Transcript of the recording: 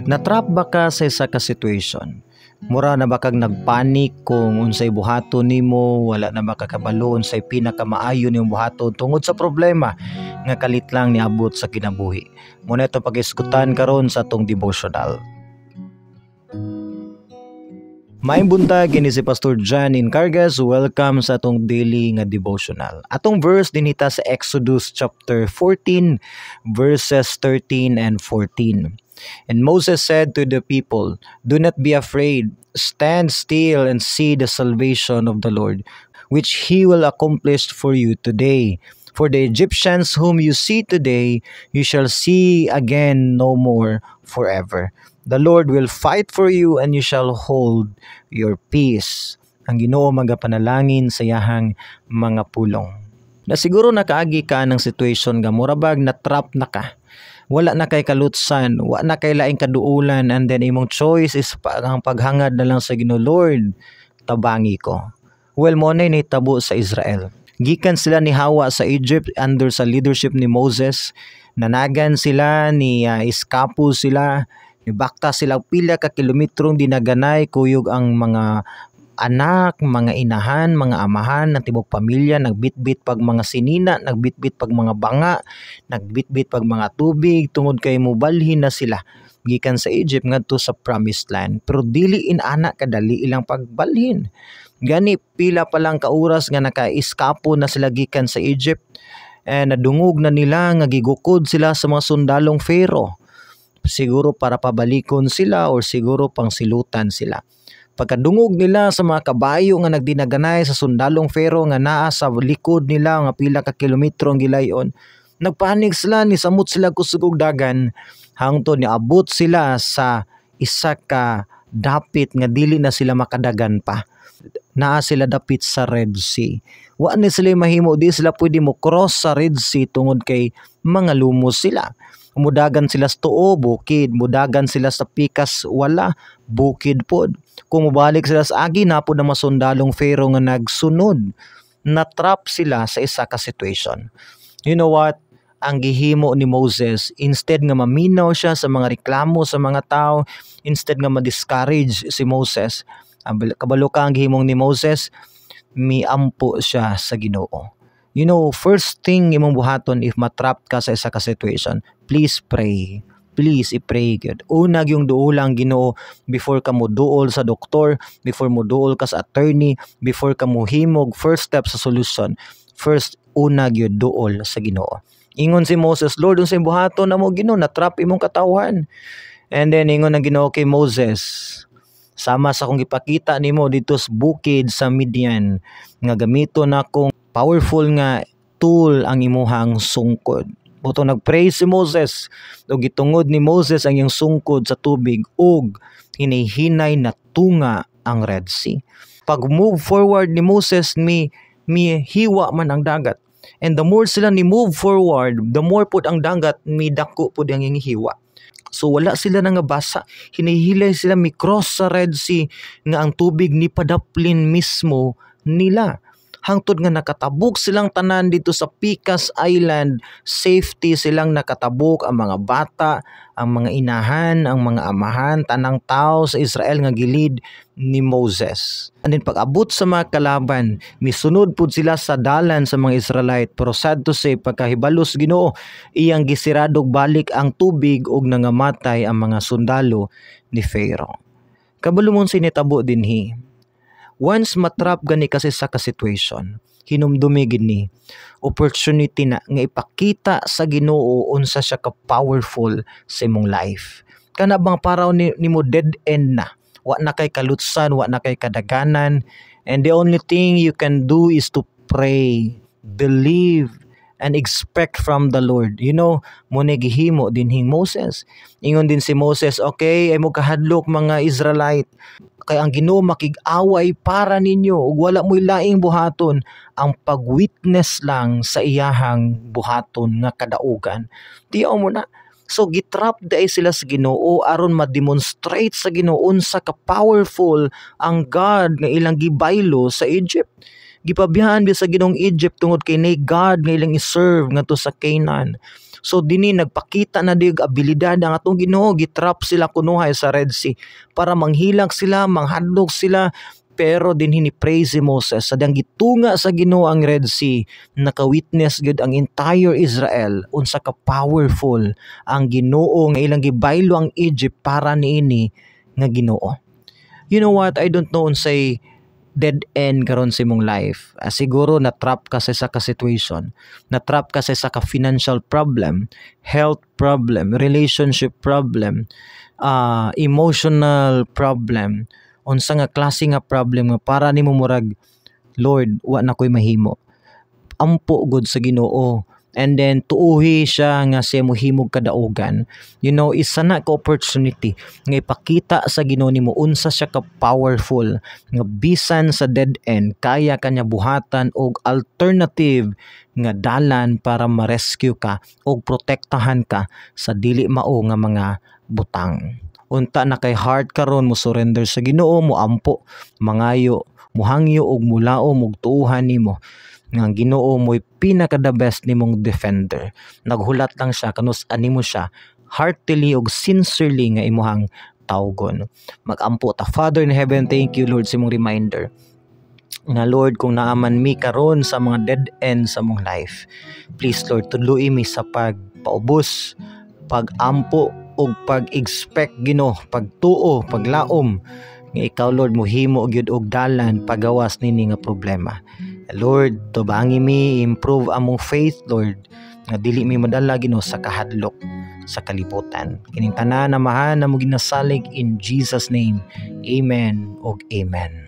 Natrap ba ka sa isa ka situation? Mura na ba kag nagpanik kung unsay buhaton nimo, wala na ba ka kabalo unsay pinakamaayo nimong buhaton tungod sa problema nga kalit lang niabot sa kinabuhi? Mao na itong pag-isgutan karon sa atong devotional. Maayong buntag, kini si Pastor John Incargas. Welcome sa atong daily nga devotional. Atong verse dinhita sa Exodus chapter 14 verses 13 and 14. And Moses said to the people, "Do not be afraid. Stand still and see the salvation of the Lord, which he will accomplish for you today. For the Egyptians whom you see today, you shall see again no more forever. The Lord will fight for you and you shall hold your peace." Ang Ginoo magapanalangin sa iyahang mga pulong. Na siguro nakaagi ka ng situation nga mura bag na trap na ka. Wala na kay kalutsan, wa na kay laing kaduulan, and then imong choice is ang paghangad na lang sa Ginoo, "Lord, tabangi ko." Well, mao na nahitabo sa Israel. Gikan sila ni hawa sa Egypt under sa leadership ni Moses. Nanagan sila, ni iskapo sila, nibakta sila pila ka kilometrong dinaganay kuyog ang mga anak, mga inahan, mga amahan ng tibok pamilya, nagbitbit pag mga sinina, nagbitbit pag mga banga, nagbitbit pag mga tubig tungod kay mobalhin na sila gikan sa Egypt ngadto sa Promised Land. Pero dili inana kadali ilang pagbalhin. Gani pila pa lang ka oras nga naka-eskapo na sila gikan sa Egypt and nadungog na nila nga gigukod sila sa mga sundalong Pharaoh. Siguro para pabalikon sila or siguro pang silutan sila. Pagkadungog nila sa mga kabayo nga nagdinaganay sa sundalong Pharaoh nga naa sa likod nila nga pila ka kilometro ang gilayon, nagpanik sila, nisamot sila kusog og dagan hangtod niabot sila sa isa ka dapit nga dili na sila makadagan pa. Naa sila dapit sa Red Sea. Wa ni sila mahimo, di sila pwede mo cross sa Red Sea tungod kay mga lumos sila. Mudagan sila sa tuo, bukid. Mudagan sila sa pikas, wala, bukid pod. Kung mobalik sila sa agi, naa pod ang mga sundalong Pharaoh nga nagsunod. Na-trap sila sa isa ka situation. You know what? Ang gihimo ni Moses, instead nga maminaw siya sa mga reklamo sa mga tao, instead nga ma-discourage si Moses, kabalo ka ang gihimong ni Moses, miampo siya sa Ginoo. First thing imong buhaton if matrap ka sa isa ka situation, please pray. Please i-pray gyud. Una gyung duola ang Ginoo before ka mo duol sa doktor, before mo duol ka sa attorney, before ka mo himog first step sa solution. First, una gyud duol sa Ginoo. Ingon si Moses, "Lord, unsay buhaton namo, Ginoo, natrap imong katawhan?" And then ingon ang Ginoo kay Moses, "Sama sa akong gipakita nimo didto sa bukid sa Midian nga gamiton nakong powerful nga tool ang imuhang sungkod." Mao to nagpray si Moses ug gitungod ni Moses ang iyang sungkod sa tubig ug hinay-hinay natunga ang Red Sea. Pag move forward ni Moses, mi hiwa man ang dagat. And the more sila ni move forward, the more pud ang dagat mi dako pud ang iyang hiwa. So wala sila nangabasa. Hinihilay sila mi cross sa Red Sea nga ang tubig ni padaplin mismo nila. Hangtod nga nakatabok silang tanan didto sa Pikas Island, safety silang nakatabok, ang mga bata, ang mga inahan, ang mga amahan, tanang tao sa Israel nga gilid ni Moses. And then pag-abot sa mga kalaban, misunod pud sila sa dalan sa mga Israelite. Pero sad to say, pagkahibalos Ginoo, iyang gisiradog balik ang tubig ug nangamatay ang mga sundalo ni Pharaoh. Kabalo mo sinitabo dinhi. Once matrap gani kasi sa ka situation, hinumdumi gid ni opportunity na nga ipakita sa Ginoo unsa siya ka powerful sa imong life. Kana bang paraw ni nimo dead end na. Wa na kay kalutsan, wa na kay kadaganan, and the only thing you can do is to pray, believe and expect from the Lord. Mao na gihimo dinhing Moses. Ingon din si Moses, "Okay, ay mo kahadlok, mga Israelite. Kay ang Ginoo makig-away para ninyo ug wala mo'y laing buhaton, ang pag-witness lang sa iyahang buhaton nga kadaugan." Tiyaw mo na. So gitrap diay sila sa Ginoo aron ma-demonstrate sa Ginoo unsa ka powerful ang God nga ilang gibaylo sa Egypt. Gipabiyaan biya sa Ginoong Egypt tungod kay nay God nga ilang i-serve ngadto sa Canaan. So dinhi nagpakita na dig abilidad ang atong Ginoo, gitrap sila kunuhay sa Red Sea para manghilak sila, manghadlok sila, pero dinhi ni praise si Moses sa diyang gitunga sa Ginoo ang Red Sea. Naka-witness gyud ang entire Israel unsa ka powerful ang Ginoo nga ilang gibaylo ang Egypt para niini nga Ginoo. You know what? I don't know unsay dead end karon sa imong life. Siguro na-trap ka sa isa ka situation, na-trap ka sa isa ka financial problem, health problem, relationship problem, emotional problem, unsa nga klase nga problem nga para nimo murag, "Lord, wa na ko'y mahimo." Ampo gud sa Ginoo and then tuuhi siya nga siya mohimog kadaugan. Isa na ka opportunity nga ipakita sa Ginoo nimo unsa siya ka powerful, nga bisan sa dead end kaya kanya buhatan og alternative nga dalan para ma-rescue ka og protektahan ka sa dili mao nga mga butang. Unta na kay heart karon mo surrender sa Ginoo, mo ampo, mangayo, muhangyo og mulaom og tuuhan nimo nga ang Ginoo mo'y pinaka the best nimong defender. Naghulat lang siya kanus animo siya heartily og sincerely nga imuhang tawgon. Magampo ta. Father in heaven, thank you, Lord, sa imong reminder nga, Lord, kung naaman mi karon sa mga dead end sa mong life, please, Lord, tudloi mi sa pagpaubos, pagampo ug pag-expect, Ginoo, pagtuo, paglaom nga ikaw, Lord, mohimo gyud og dalan pagawas nini nga problema. Lord, tubangi mi, improve among faith, Lord, nga dili mi madala, Ginoo, sa kahadlok sa kalibutan. Kining tanan, Amahan, amo ginasalig in Jesus' name. Amen ug amen.